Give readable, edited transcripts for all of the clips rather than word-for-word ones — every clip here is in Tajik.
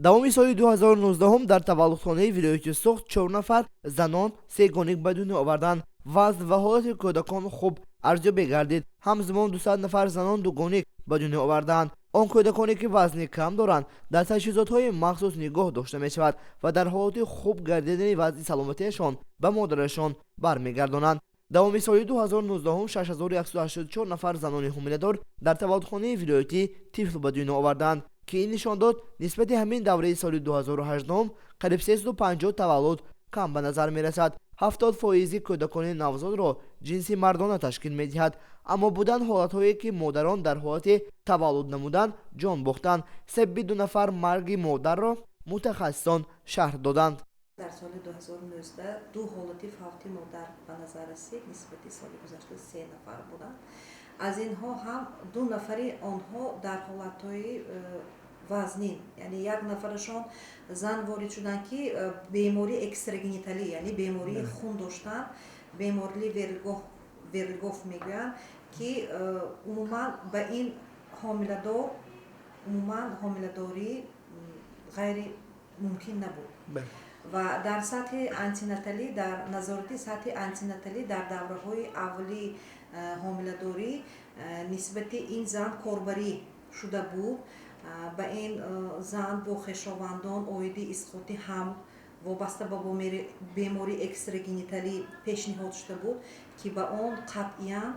Давоми соли 2019 дар таваллудхонаи вилояти Суғд чор нафар занон сегоник ба дунё оварданд. Вазн ва ҳолати кӯдакон хуб арзёбӣ гардид. Ҳамзамон 200 нафар занон дугоник ба дунё овардаанд. Он кӯдаконе, ки вазни кам доранд, дар таҷҳизотҳои махсус нигоҳ дошта мешавад ва дар ҳолати хуб гардидани вазъи саломатиашон ба модарашон бармегардонанд. Давоми соли 2019 6184 нафар занони ҳомиладор дар таваллудхонаи вилоятӣ тифл ба дунё овардаанд, ки ин нишондод нисбати ҳамин давраи соли 2018 қариб 350 таваллуд кам ба назар мерасад. 70 фоизи кӯдакони навзодро ҷинси мардона ташкил медиҳад, аммо буданд ҳолатҳое, ки модарон дар ҳолати таваллуд намудан ҷон бохтанд. Сабаби ду нафар марги модарро мутахассисон шарҳ доданд. Дар соли 2019 ду ҳолати фавти модар ба назар расид, нисбати соли гузашта се нафар буданд. Аз инҳо ҳам ду нафари онҳо дар ҳолатҳои вазнин, яъне як нафарашон зан ворид шуданд, ки бемории экстрагениталӣ, яъне бемории хун доштанд, бемории Верльгоф мегӯянд, ки умуман ба ин ҳомиладор умуман ҳомиладорӣ ғайри мумкин набуд. Ва дар сатҳи антенаталӣ, дар назорати сатҳи антенаталӣ, дар давраҳои аввали ҳомиладорӣ нисбати ин зан корбарӣ шуда буд. Ба ин зан бо хешовандон оиди исқоти ҳамл вобаста ба бемории экстрагениталӣ пешниҳод шуда буд, ки ба он қатъиян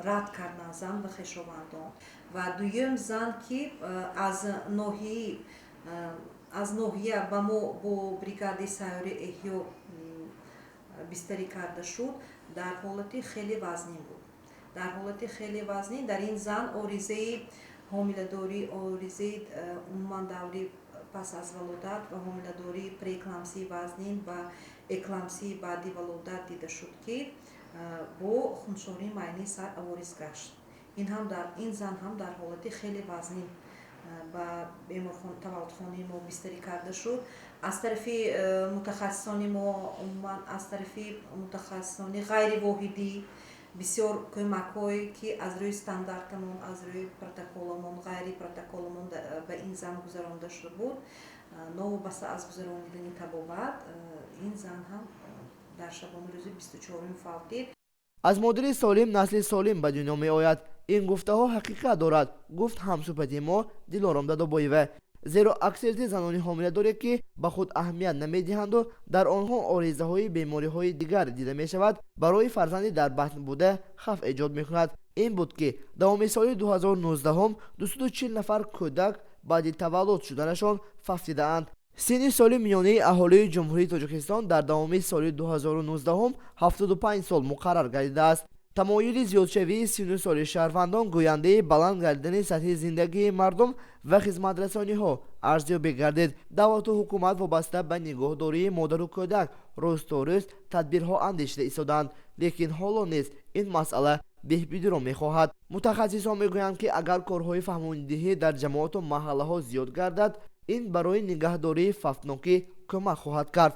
рад карданд зан ва хешовандон. Ва дуюм зан, ки аз ноҳия ба мо бо бригадаи сайёри эҳё бистарӣ карда шуд, дар ҳолати хеле вазнин буд. Дар ҳолати хеле вазнин дар ин зан оризаи ҳомиладорӣ, оризаи умуман даври пас аз валодат ва ҳомиладории преэклампсии вазнин ва эклампсии баъди валодат дида шуд, ки бо хуншории майнаи сар авориз гашт. Ин зан ҳам дар ҳолати хеле вазнин ба таваллудхонаи мо бистарӣ карда шуд. Аз тарафи мутахассисони мо, умуман аз тарафи мутахассисони ғайривоҳидӣ бисёр кӯмакҳое, ки аз рӯи стандартамон, аз рӯи протоколамон, ғайри протоколамон ба ин зан гузаронида шуда буд, новобаста аз гузаронидани табобат, ин зан ҳам дар шабонарӯзи 24-уми фавтид. Аз модари солим насли солим ба дунё меояд. Ин гуфтаҳо ҳақиқат дорад, гуфт ҳамсӯҳбати мо Дилором Дадобоева, зеро аксарияти занони ҳомиладоре, ки ба худ аҳамият намедиҳанду дар онҳо оризаҳои бемориҳои дигар дида мешавад, барои фарзанди дар батн буда хавф эҷод мекунад. Ин буд, ки давоми соли 2019 240 нафар кӯдак баъди таваллуд шуданашон фавтидаанд. Синни соли миёнаи аҳолии Ҷумҳурии Тоҷикистон дар давоми соли 2019 75 сол муқаррар гардидааст. Тамоюли зиёдшавии синну соли шаҳрвандон гӯяндаи баланд гардидани сатҳи зиндагии мардум ва хизматрасониҳо арзёбӣ гардид. Давлату ҳукумат вобаста ба нигоҳдории модару кӯдак рӯз то рӯз тадбирҳо андешида истодаанд, лекин ҳоло низ ин масъала беҳбудиро мехоҳад. Мутахассисон мегӯянд, ки агар корҳои фаҳмонидиҳӣ дар ҷамоату маҳаллаҳо зиёд гардад, ин барои нигаҳдории фавтнокӣ кӯмак хоҳад кард.